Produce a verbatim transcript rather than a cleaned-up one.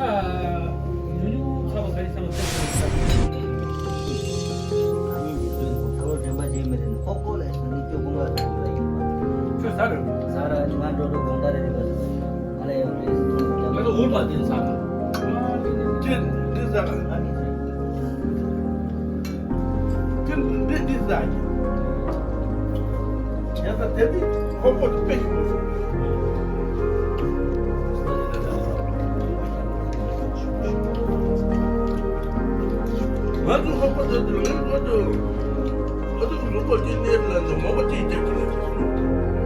ཁ། ཉུང་ཉུང་ཚ་བ་ས་ཡི་ཚ་བ་ཚ་བ་ཚ་བ། ཁྱོད་ཟ་རེད། ང་འགྲོ་འགྲོ་དགོང་དག་རེ་རེ་བ། ང་ལ་ཡང་རེ་ང་ལ་འུར་མ་དེ་ཟ་ར། ཁྱོད་འདི་ཟ་ག་ཨ་ནི་ཟ། ཁྱོད་འདི་འདི་ཟ་གི་ཡང་ད་དེ་འདི་ཧོ་པོ་དེ་དཔེ་ཞིག་ང་ཚོ་ཧོ་པོ་དེ་དེ་ང་ཚོ་ང་ཚོ་ང་ཚོ་ཧོ་པོ་དེ་ནས་ལ་ནི་མོ་པ་དེ་དེ་ཁུ་ལ།